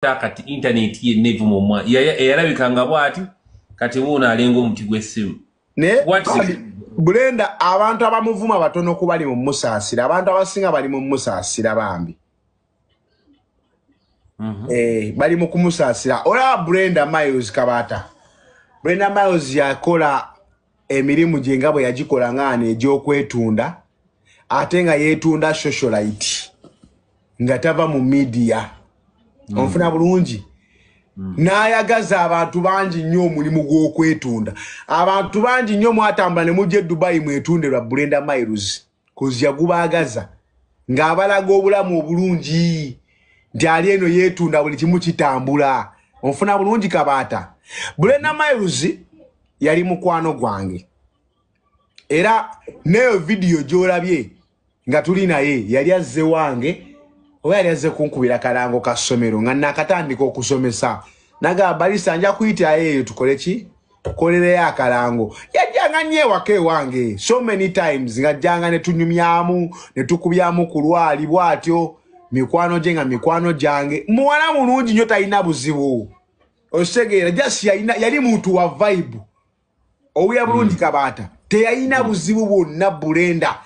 Kati internet yenna evuma omwana eyalabika nga bwati, kati wuuno alinga omuti gw'essimu. Naye Brenda, abantu abamuvuma batono ku bali mu musaasira. Abantu abasinga bali mu musaasira bambi. Bali mu kumusaasira. Olaba Brenda Miles Kabata, Brenda Miles yakola emirimu gye nga bwe yagikola ngaano egy'okwetunda, ate nga yeetunda socialite nga tava mu media. Onfuna bulungi? N'ayagaza abantu bangi nnyo omulimu gw'okwetunda. Abantu bangi nnyo mwatambula ne mujja e Dubai mwetunde lwa Brenda Miles, 'cause yagubaagaza ng'abalaga obulamu obulungi nti ali eno yeetunda, buli kimu kitambula. Onfuna bulungi, Kabaata? Brenda Miles yali mukwano gwange, era neyo vidiyo gy'olabye nga tuli naye, yali azze wange oba yali azze kunkubira kalango ka ssomero nga nakatandika okusomesa. Nagamba, "Balisa, nja kuyitayo eyo tukole ki, tukolereyo akalango." Yajjanga nnyo ewaka ewange so many times, ng'ajjanga ne tunyumyamu ne tukubyamu ku lwali bw'atyo, mikwano gye nga mikwano gyange. Muwala mulungi nnyo, talina buzibu, okitegeera? Just yali muntu wa vibe. Owulira bulungi, Kabaata? Teyalina buzibu bwonna. Brenda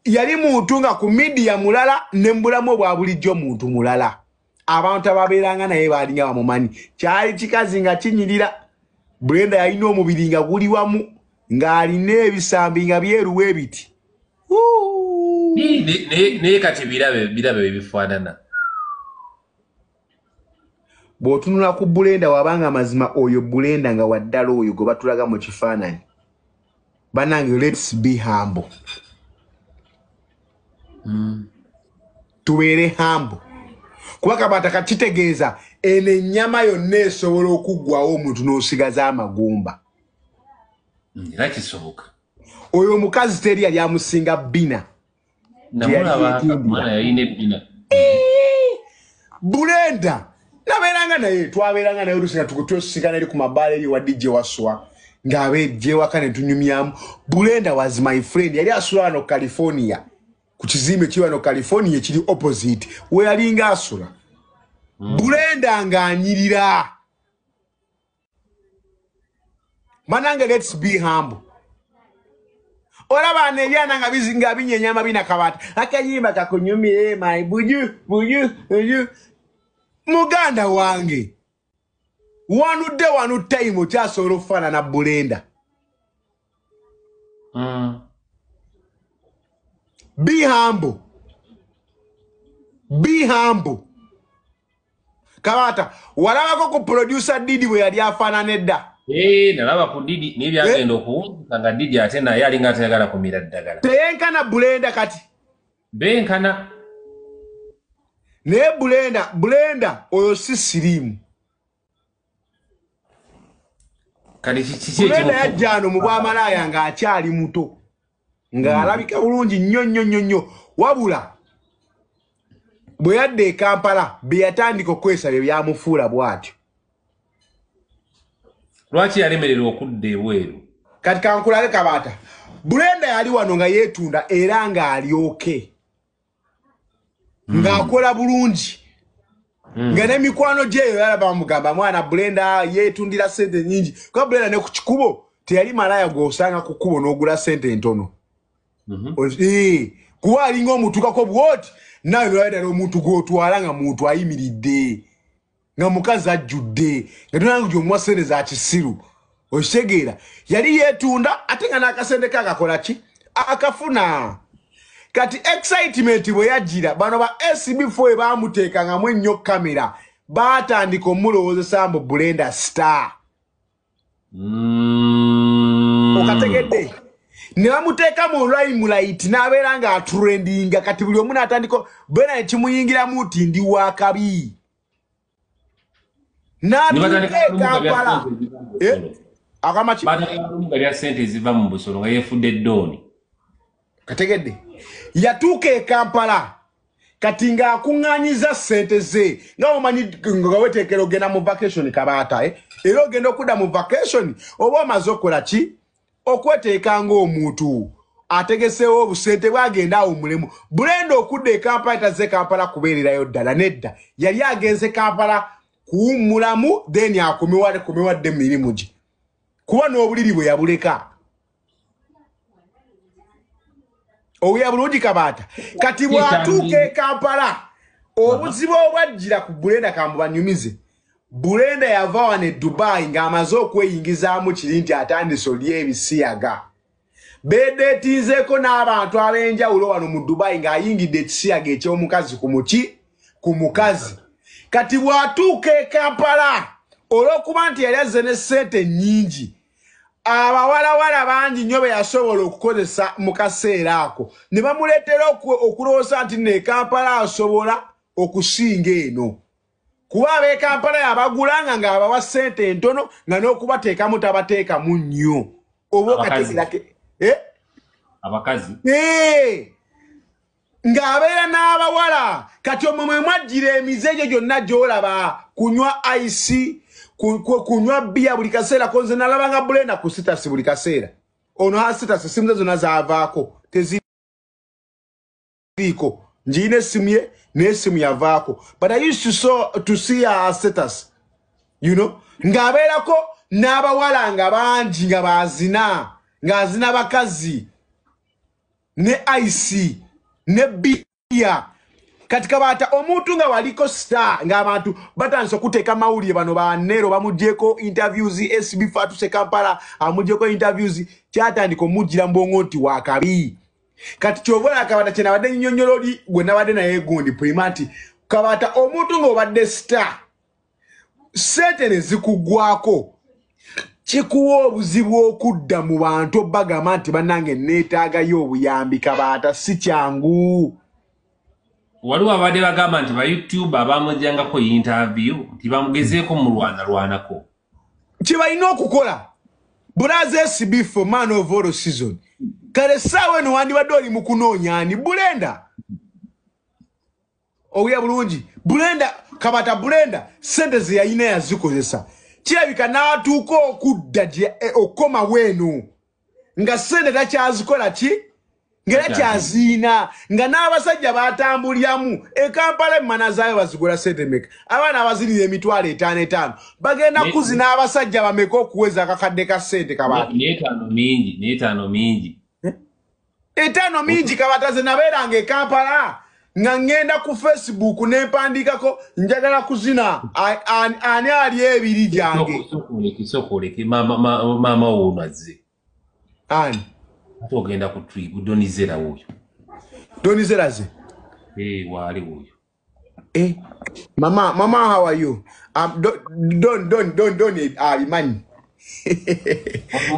yali muntu nga ku media mulala, ne mu bulamu obwa bulijjo muntu mulala. Abantu ababeeranga naye baalinga bamumanyi. Kyali kikazi nga kinyirira. Brenda yalina omubiri nga guli wamu, ng'alina ebisambi nga byeruwa ebiti. Wuu! Naye kati birabe, birabe byebifaanana. Bw'otunula ku Brenda, wabanga amazima oyo Brenda nga waddala oyo gwe batulaga mu kifaananyi. Bannange, let's be humble. Tubeere humble, kuba Kabaata kakitegeeza eno ennyama yonna esobola okuggwawo, omuntu n'osigaza amagumba. Era kisoboka. Oyo omukazi teri yali amusinga bina. Namulaba. Yetundira. Mwana yalina ebbina. Brenda nabeeranga naye, twabeeranga naye oluusi nga twesinkana eri ku mabaala eri wa DJ Waswa, ng'abeejja ewaka ne tunyumyamu. Brenda was my friend. Yali asula wano California, ku kizimbe kiri wano California ekiri opposite we yalinga asula. Brenda ng'anyirira. Banange, let's be humble. Olaba ano ebyana nga nga binyenya amabina. Kabaata, akayimba kakunyumire, my buju buju buju. Muganda wange, wanudde wanu time okyasobola okufaanana Brenda. Be humble, be humble. Kabaata, walabako ku producer Didi bwe yali afaanana edda? Eh, nalaba ku Didi, naye byagenda okuwunzika nga Didi ate naye alinga atayagala kumira ddagala. Teyenkana Brenda kati? Benkana. Naye Brenda, Brenda oyo si siriimu. Kati kiki Brenda ekimu? Yajja ano mu bwamalaaya ng'akyali muto, ng'alabika bulungi nnyo nnyo nnyo nnyo, wabula bwe yadda e Kampala, bye yatandika okwesa bye byamufuula bw'atyo. Lwaki yalemererwa okudda ebweru? Kati kankulage, Kabaata. Brenda yali wano nga yeetunda era ng'alyoke, ng'akola bulungi, nga n'emikwano gyeyo yalaba bamugamba, "Mwana, Brenda yeetundira sente nyingi." Kuba Brenda ne ku kikubo teyali malaya gw'osanga ku kkubo n'ogula sente entono. Kuba alinga omutukako bwoti, nawe nolaba ddala omuntu gw'otwala nga muntu ayimiridde, nga mukazi ajjudde, nga tonanga gyomuwa sente za kisiru. Okitegeera? Yali yeetunda ate nga n'akasente ke akakola ki, akafuna. Kati excitement bwe yajjira, bano ba SB4 bwe bamuteekangamu ennyo kamera, baatandika omulowoozesa mbu Brenda star. Okategedde? Ne bamuteeka mu limelight, n'abeera ng'atrendinga. Kati buli omu n'atandika Brenda nekimuyingiramu nti ndi wakabi, n'atuuka e Kampala. Eh? Agamba ki? Batandika kumugabya sente eziva mu busolo nga yeefudde ddooni. Kategedde? Yatuuka e Kampala kati ng'akuŋŋaanyiza ssente ze, nga omanyi nga weteekera ogenda mu vacation, Kabaata, eh? Era ogenda okudda mu vacation oba omaze okukola ki, okweteeka ng'omuntu ategeseewo obusente bwagenda awo mulemu. Brenda okudda e Kampala, tazze Kampala kubeererayo ddala, nedda. Yali agenze Kampala. Kuwummulamu then akomewadde emirimu gye. Kuba n'obuliri bwe yabuleka. Owulira bulungi Kabaata. Kati bw'atuuka e Kampala, obuzibu obwajjira ku Brenda kambubanyumize. Brenda yava wano e Dubai ng'amaze okweyingizaamu kiri nti atandise olya ebisiyaga. Beedeetinzeeko n'abantu ab'enjawulo wano mu Dubai ng'ayingidde ekisiyaga eky'omukazi ku muki ku mukazi. Kati bw'atuuka e Kampala olw'okuba nti yali azze ne ssente nnyingi, abawalawala bangi nnyo be yasobola okukozesa mu kaseera ako ne bamuleetera okulowooza nti nno e Kampala asobola okusinga eno. Kuba ab'e Kampala yabagulanga ng'abawa ssente entono nga n'okubateekamu tabateekamu nnyo. Oba Abakazi. okategeera Abakazi. Ng'abeera n'abawala. Kati omwo mwe mwajjira emize egyo gyonna gy'olaba, kunywa ice, kunywa bbiya buli kaseera. Ko nze nalabanga Brenda ku status buli kaseera. Ono ha status essimu ze zonna zaavaako, teziriiko. Ngirina essimu ye n'essimu yavaako. But I used to see her status. Ng'abeerako n'abawala nga bangi nga baazina, ng'azina bakazi ne ice ne bbiya. Kati Kabaata omuntu nga waliko star ng'abantu batandise okuteeka mawulire bano ba Nero bamuggyeko interviews, SB Fatuse Kampala amuggyeko interviews, kyatandika omuggira mu bwongo nti wakabi. Kati ky'ova olaba Kabaata kye nabadde nnyonnyola oli gwe nabadde naye gundi Prima nti Kabaata omuntu ng'obadde star ssente ne zikuggwako kikuwa obuzibu okudda mu bantu obagamba nti bannange neetaagayo obuyambi. Kabaata si kyangu. Waliwo abadde bagamba nti ba YouTube abamujjangako interview nti bamugezeeko mulwanalwanako. Kye balina okukola brother SB for man of all season, kale essaawa eno wandibadde oli mu kunoonya ani? Brenda. Owulira bulungi Brenda Kabata. Brenda sente ze yalina yazikozesa, kirabika n'atuuka okudda okukomawo eno nga sente takyazikola ki, ng'era kyaziina nga n'abasajja batambuliramu e Kampala emmana zaayo bazigula sente meka? Abaana abazinira 5,000 etaano bagenda kuzina abasajja bameka okuweza akakadde ka sente Kabaata? N'etaano mingi, n'etaano mingi. Etaano mingi Kabata. Ze nabeeranga e Kampala nga ŋŋenda ku Facebook ne mpandiikako njagala kuzina, ani ali ebiri gyange. Sooka oleke maama wo ono azze. Ani? Ate ogenda ku trip Donizera wuuyo. Donizeraze? Eh, waali wuuyo. Eh, mama, mama, how are you? Don don don don abimanyi.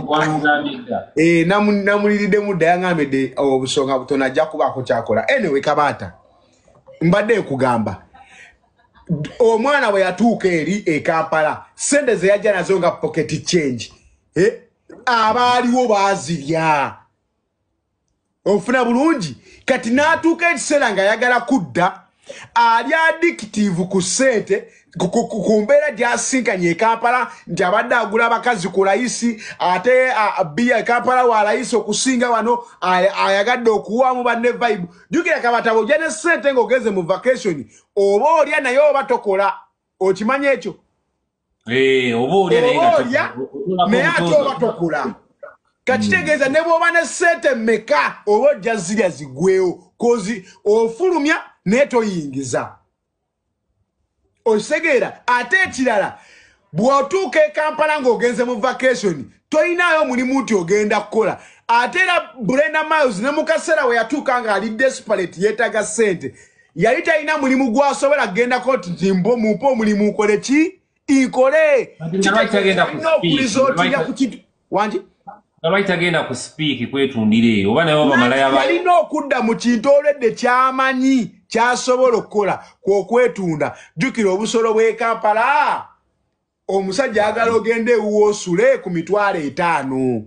Wamugambye dda. Eh, namuliriddemu dda, yaŋŋambidde obusonga butono ajja kubaako kyakola. Anyway Kabaata, mbadde nkugamba omwana bwe yatuuka eri e Kampala sente ze yajja nazo nga pocket change, abaaliwo baazirya. Ofuna bulungi? Kati n'atuuka ekiseera ng'ayagala kudda, ali addictive ku ssente ku mbeera gy'asinkanye e Kampala nti abadde agula abakazi ku layisi, ate bbiya e Kampala wa layisi okusinga wano, ayagadde okuwaamu banne vibe. Jjukira Kabata, bw'ojja ne ssente ng'ogenze mu vacation oba olya naye oba tokola, okimanyi ekyo? Eh, oba olya naye oba nga olya naye ate oba tokola. Kakitegeeza ne bw'oba ne ssente mmeka oba ojja zirya ziggwewo, 'cause ofulumya naye toyingiza, okitegeera? Ate ekirala, bw'otuuka e Kampala ng'ogenze mu vacation toyinaayo mulimu nti ogenda kukola. Ate era Brenda Miles ne mu kaseera we yatuuka ng'ali desperate yeetaaga ssente, yali talina mulimu gwasobola kugendako nti mbo mumpe omulimu nkole ki, nkole. Kati nga lwaki tagenda ku Kitegeeza olina speak? okuresortinga ku kintu wangi. Nga lwaki tagenda ku speak kwetundira eyo oba naye bamalaya ba Yalina okudda mu kintu olwedde kyamanyi kyasobola okukola kwokwetunda. Jjukira obusolo bw'e Kampala, omusajja ayagala ogende ewuwo osule ku 50,000.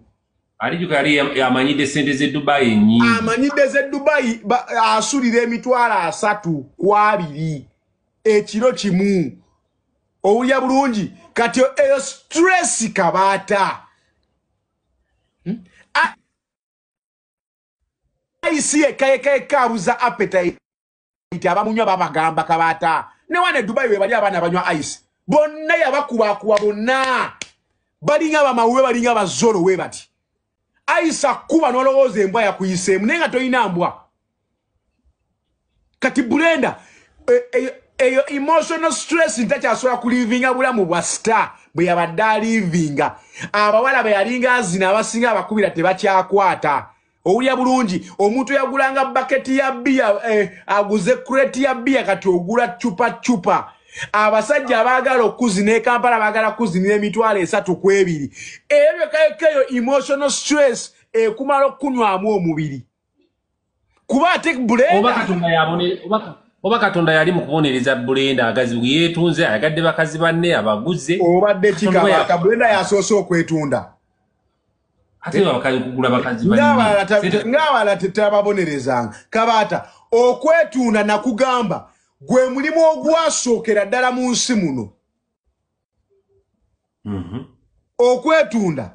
Alijuka yali amanyidde sente z'e Dubai ennyingi. Amanyidde z'e Dubai, asulira 30,000 ekiro kimu. Owulya bulungi? Kati eyo stress Kabaata. Ice yekka yekka yekka abuza appetite, abamunywa babagamba Kabaata ne wane Dubai we bali abaana banywa ice. Bonna yabakubakuba bonna. Balinga bamawuwe, balinga bazolo we bati. Aisa kuba n'olowooza embwa yakuyiseemu, naye nga tolina mbwa. Kati Brenda eyo emotional stress ntakyasobola kulivinga bulamu bwa star bwe yabadde alivinga. Abawala be yalinga azina abasinga abakubira tebakyakwata. Owulira bulungi, omuntu yagulanga baketi ya bbiya, aguze crate ya bbiya, kati ogula cupa cupa. Abasajja abaagala okuzina e Kampala baagala kuzinira 320,000. Ebyo byokka, emotional stress ekumala okunywamu omubiri. Kuba ate Oba Katonda yabone, oba Katonda yali mu kubonereza Brenda agazibu, yeetunze, ayagadde bakazi banne abaguze. Obadde kikabaaka, Brenda yasoose okwetunda. Ate bakazi kugula bakazi banne. Ng'abalala tetababonerezanga. Kabaata, okwetunda nakugamba gwe mulimu ogwasookera ddala mu nsi muno. Okwetunda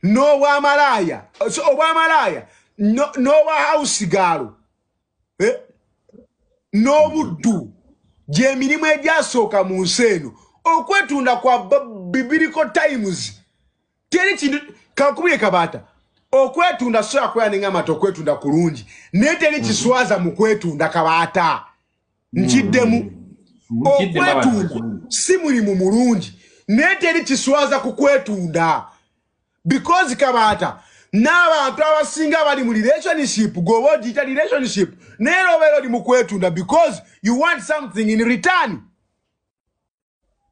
n'obwamalaaya, so obwamalaaya n'obwa house girl, n'obuddu, gy'emirimu egyasooka mu nsi eno. Okwetunda kwa biblical times, teri kintu kankubire. Kabaata, okwetunda so yakwera neŋŋamba nti okwetunda kulungi, naye teri kiswaza mu kwetunda. Kabaata, nkiddemu. Nkiddemu abantu. Okwetunda si mulimu mulungi, naye teri kiswaza ku kwetunda, because Kabaata, n'abantu abasinga bali mu relationship, gwoba ogiyita relationship, naye era obeera oli mu kwetunda because you want something in return.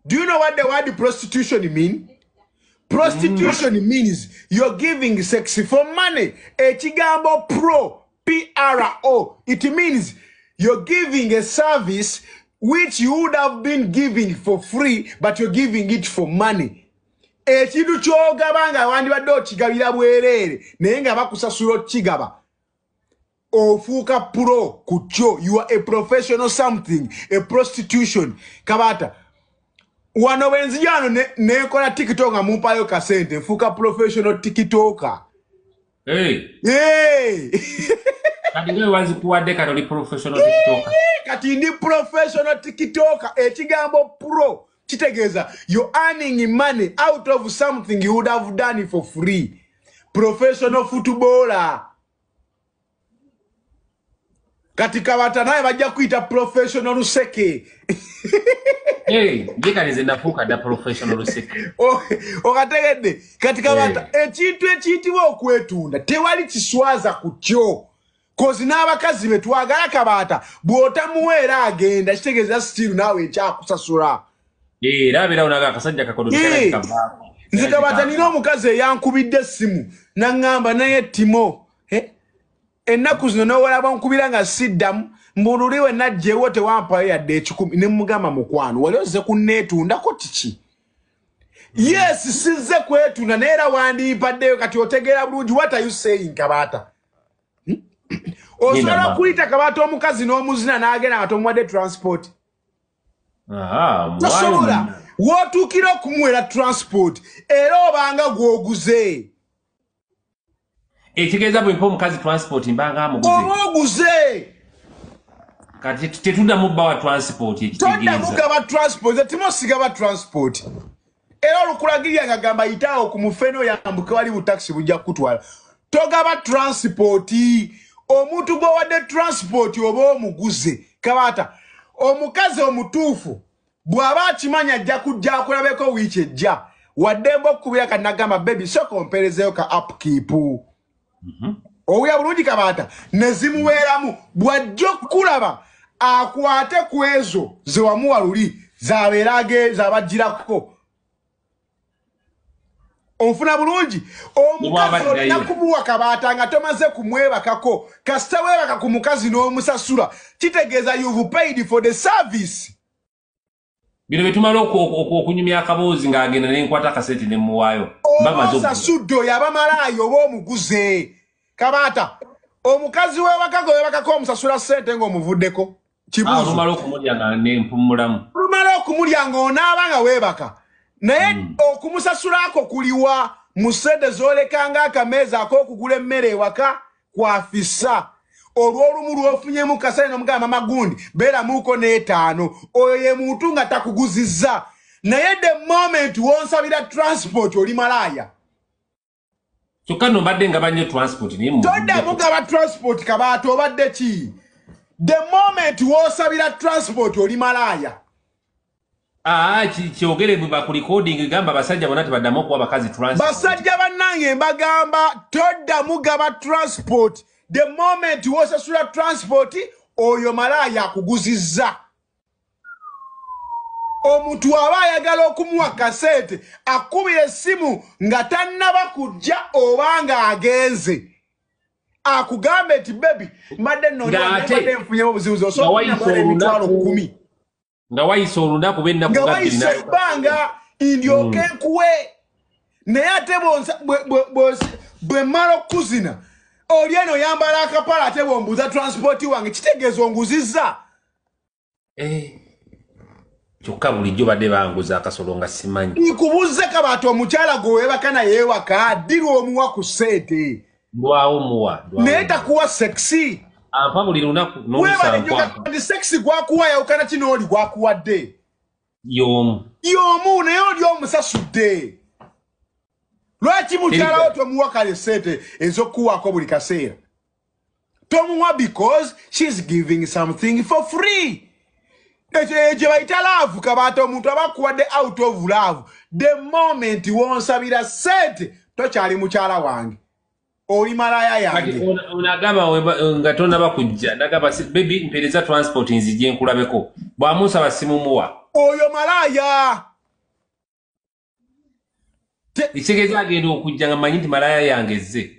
Do you know what the word prostitution mean? Prostitution means you're giving sex for money. Ekigambo pro, P-R-O, it means you're giving a service which you would have been giving for free, but you're giving it for money. Ekintu ky'ogaba nga wandibadde okigabira bwereere, naye nga bakusasula okukigaba, ofuuka pro ku kyo. You are a professional something, a prostitution. Kabaata, wano bwe nzija wano nekola TikTok nga mumpayo kasente, nfuuka professional TikToker. Hey, Hey! Kati nga wazikuwadde, kati oli professional TikToker. Kati ndi professional TikToker. Ekigambo pro kitegeeza you earning money out of something you would have done for free. Professional footballer. Kati Kabata, naye bajja kuyita professional luseke. Hey, nje kati nze nafuuka dda professional luseke. Okategedde? Kati Kabata, ekintu ekiyitibwa okwetunda tewali kiswaza ku kyo, 'cause n'abakazi be twagala, Kabaata, bw'otamuweera agenda, kitegeeza still naawe ekyakusasula. Era abeerawo naga akasajja kakodo. Kavaako. Nze Kabata, nina omukazi eyankubidde essimu naŋŋamba, "Naye Timo, ennaku zino nowalaba nkubira nga siddamu, mbululi we najjeewo tewampayo yadde 100." Ne mugamba, "Mukwano, wali ozze kunneetundako kiki?" "Yes, sizze kwetunda, naye era wandimpaddeyo." Kati otegeera bulungi what are you saying, Kabaata? Osobola Nina. okuyita, Kabaata, omukazi n'omuzina n'agenda nga tomuwadde transport? Aha, Tosobola. muwayo. Wootuukira okumuwera transport, era obanga gw'oguze. Ekitegeeza bwe mpa omukazi transport mbanga amuguze. Oba oguze. Kati tetuddamu bbawa transport. Toddamu ekitegeeza gaba transport. Nze Timo sigaba transport, era olukulagirya nga gamba, "Yitaawo ku mufene oyambuke, wali butakisi bujja kukutwala." Togaba transport. Omuntu gw'owadde transport oba omuguze. Kabaata, omukazi omutuufu bw'aba akimanya ajja kujja akulabeko wiiki ejja, waddembe okukubira kati nagamba, "Baby, soka ompeerezeyo ka upkeep." Owulira bulungi, Kabaata? Ne zimuweeramu, bw'ajja okukulaba akwate ku ezo ze wamuwa luli zabeera zabagirako. Onfuna bulungi? Omukazi Bw'aba olina addayo. kumuwa, Kabaata, nga tomaze kumwebakako. Kasita weebaka ku mukazi n'omusasula, kitegeeza you've paid for the service. Bino bye tumala okunyumya akaboozi ng'agenda nenkwata akasente ne muwaayo, mba Oba maze okugula. osasudde oyo aba malaayi, oba omuguze. Kabaata, omukazi wewaka gwe webakako omusasula ssente ng'omuvuddeko? Kibuuzo. Olumala okumulya nga nempumulamu. Olumala okumulya ng'onaaba nga weebaka naye, okumusasulako kuliwa mu ssente z'olekanga akameeza ak'okugula emmere ewaka kwafisa? Olw'olumu lw'ofunyemu kasale n'omugamba mama gundi beeramuuko n'etaano, oyo ye muntu nga takuguzizza. Naye the moment wonsabira transport oli malaaya. Kyokka nno mbadde ngaba nnyo transport, naye toddamu gaba transport. Kabaata, obadde ki? The moment wosabira transport oli malaaya. Aa, kyogere bwe bakurecording, gamba abasajja bonna tebaddamu okuwa abakazi transport. Basajja bannange, mbagamba toddamu gaba transport. The moment wosasula transport, oyo malaaya akuguzizza. Omuntu aba ayagala okumuwa kasente, akubira essimu nga tannaba kujja oba nga agenze, akugambe nti baby, mbadde Ng'ate- nnombadde nfunyemu obuzibu, nga osobola wayise emitwalo olunaku- 10. Nga wayise olunaku b'ennaku Nga nga bbiri wayise ebbanga ndyoke nkuwe. Naye ate bwe mmala okukuzina, oli eno oyambala akapala, ate bwombuuza transport wange, kitegeeza onguzizza. Eh, kyokka bulijjo badde banguza akasolo nga simanyi. Nkubuuze Kabaata, omukyala gwe weebaka naye ewaka, ddi lw'omuwa ku ssente? Ndwawo muwa, ndwawo Naye muwa. takuwa sex? Ampa buli lunaku. Weebale nnyo. N'olusankwampa. Kati sex gwakuwa yawukana ki n'oli gwakuwadde? Y'omu. Y'omu, naye oli omusasudde. Lwaki mukyalawo tomuwa kale sente ez'okuwaako buli kaseera? Tomuwa because she's giving something for free. Ekyo gye bayita love, Kabaata. Omuntu aba akuwadde out of love. The moment wonsabira sente, tokyali mukyala wange, oli malaya Kati yange. ono agamba nga tonaba kujja, nagamba, "Baby, mpeereza transport nzije nkulabeko." Bw'amunsaba simumuwa. Oyo malaya. Ekitegeeza agenda okujja nga mmanyi nti malaya yange ezze.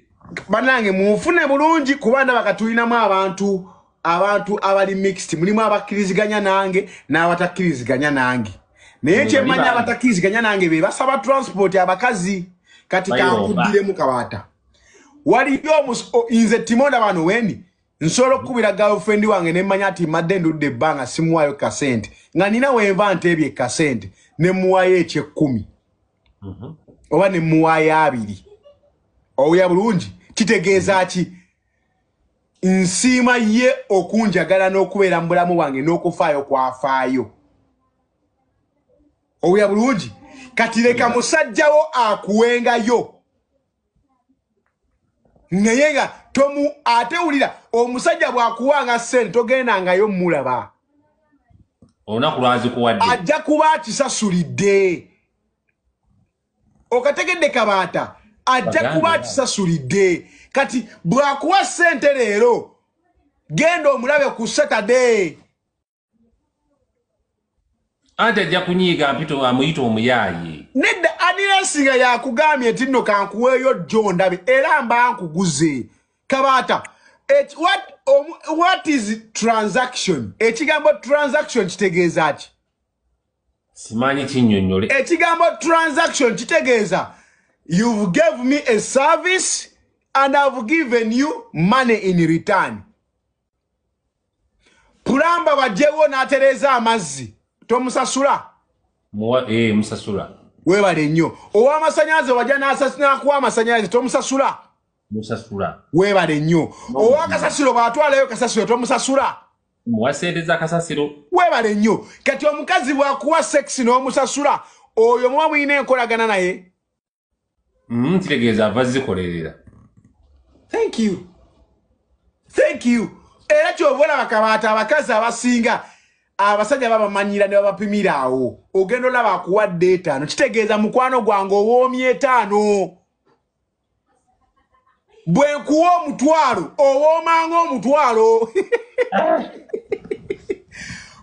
Bannange, munfune bulungi, kuba ndaba katulinamu abantu abali mixed. Mulimu abakkiriziganya nange n'abatakkiriziganya nange, naye Mm, kyemmanyi, bali abatakkiriziganya nange be basaba transport abakazi. Kati Bayomba. kankuddiremu, Kabaata. Waliyo nze Timonda bano wendi nsobola okukubira girlfriend wange nemmanya nti madde ndudde ebbanga simuwaayo kasente, nga nina wenva nteebye kasente, ne muwaayo ekyekumi oba ne muwaayo 20. Owuya bulungi? Kitegeeza ki? Nsiima ye okunjagala n'okubeera mu bulamu bwange n'okufaayo kwafaayo. Owuya bulungi? Kati leka musajjawo akuwengayo, naye nga tomu. Ate wulira, omusajja bw'akuwanga ssente, togendangayo mulaba. Olunaku lwazikuwadde. Ajja kuba akisasulidde. Okategedde, Kabaata? Ajja Baganda. kuba akisasulidde. Kati bw'akuwa ssente leero, genda omulabe ku Saturday. Anti ajja kunyiiga mpito amuyita omuyaaye. Nedda, unless nga yakugambye nti nno kankuweeyo jjo ndabe, era mba nkuguze. Kabaata, what is transaction? Ekigambo transaction kitegeeza ki? Simanyi, kinnyonnyole. Ekigambo transaction kitegeeza you've gave me a service and I've given you money in return. Plumber bajjewo n'atereeza amazzi, tomusasula? Muwa, eh, musasula. Weebale nnyo. Ow'amasannyalaze wajja n'akuwa amasanyalaze, tomusasula? Musasula. Weebale nnyo. Ow'akasasiro bw'atwalayo kasasiro, tomusasula? Muwa sente za kasasiro. Weebale nnyo. Kati omukazi bw'akuwa sex n'omusasula, oyo muba mulina enkolagana naye? Kitegeeza ava zikolerera. Thank you, thank you. Era kyova olaba, Kabaata, abakazi abasinga abasajja babamanyira ne babapimira awo. Ogenda olaba akuwadde 5, kitegeeza mukwano gwange owoomya 5. Bwe nkuwa 100, owoomanga 100.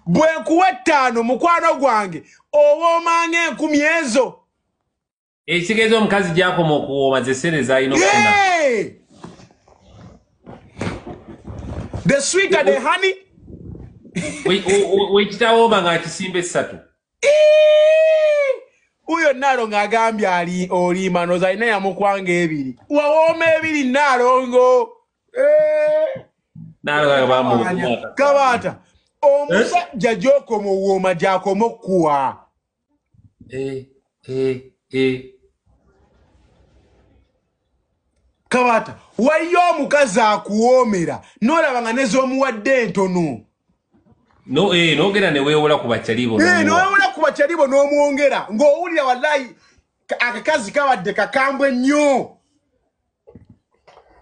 Bwe nkuwa 5, mukwano gwange owoomanga 1000 ezo. Ekitegeeza omukazi gy'akoma okuwooma ze ssente z'alina okufuna. Yeah! The sweeter the honey. Wekitawooma ng'akisimba 3. Uyo Naalongo agambye ali olimba, noza alina yamukwanga 2. Wawooma 2, Naalongo. Eh, Naalongo bamuwa. Kabaata, omusajja gy'okoma owooma gy'akoma okkuwa. Eh, eh, eh. Kabata, waliyo omukazi akuwoomera n'olaba nga nez'omuwadde entono. No, n'ogenda ne weewola ku bakyalibo. N'oweewola ku bakyalibo n'omwongera ng'owulira wallahi akakazi kabadde kakambwe nnyo.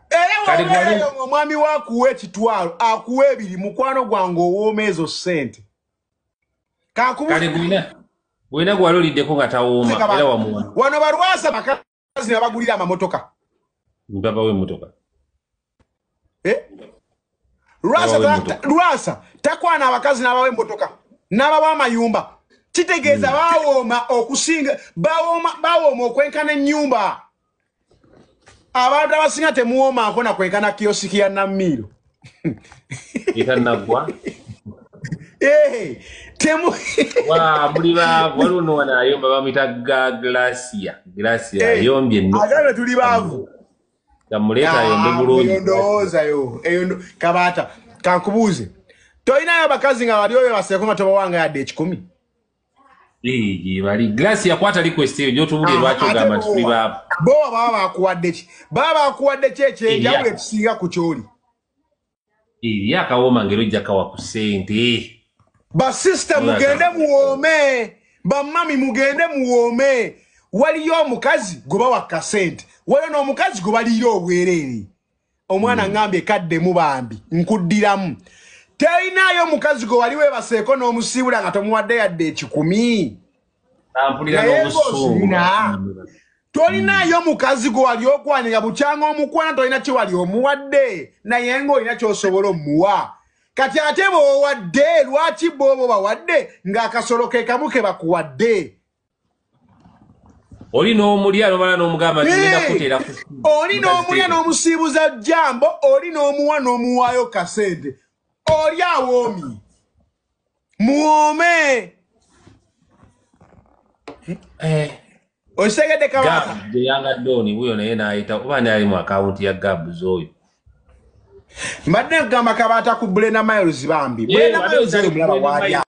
Era wobeerayo ng'omwami we akuwa ekitwalo, akuwa ebiri, mukwano gwange owooma ezo ssente. Kale gwina gwali oliddeko nga tawooma era wamuwa. Wano balwasa bakazi ne babagulira amamotoka. Babawa emmotoka. Lwasa takwana abakazi n'abawa emmotoka n'abawa amayumba. Kitegeeza bawooma okusinga bawooma okwenkana ennyumba. Abantu abasinga temuwoomako na kwenkana kiyosiki ya Nammiiro. Etanaggwa. Temu wa muli baavu waliwo n'owana ayomba bamuyita Glacia. Glacia ayombye nno. Agamba tuli baavu. Kamuleeta ayombe bulungi. Eyo ndowooza yo. Eyo Kabaata kankubuuze. Tolinayo bakazi nga bali oyo baseeko nga tobawanga yadde 1,000? Bali Glacia kwata request eyo gy'otubuulire lwaki ogamba nti tuli baavu. Bo baba bakuwadde ki? Baba bakuwadde ki ekyenjawulo ekisinga ku ky'oli? Eri akawooma ng'era ojja kawa ku ssente. Basisita mugende muwoome, bamami mugende muwoome. Waliyo omukazi gwe bawa kasente, waliyo n'omukazi gwe baliira obwereere. Omwana ngambye kaddemu bambi, nkuddiramu. Terinaayo omukazi gwe wali weebaseeko n'omusiibula nga tomuwadde yadde 1,000. Ampulira n'obusungu. Tolinaayo omukazi gwe wali okwanira bukyanga omukwana tolina kye wali omuwadde, naye ng'olina ky'osobola omuwa. Kati ate bw'owadde lwaki bw'oba obawadde ng'akasolo ke kamu ke bakuwadde? Oli n'omulya n'omala n'omugamba nti ngenda kuteera ku ssimu. Oli n'omulya n'omusiibuza jambo, oli n'omuwa n'omuwaayo kasente. Oli awoomi. Muwoome. Okitegedde Kabaka? Gab, Yanga Doni wuyo naye n'ayita oba naye ali mu akawunti ya Gabs oyo. Mbadde nkugamba Kabaata ku Brenda Miles bambi. Brenda Miles oyo mulaba w'ali.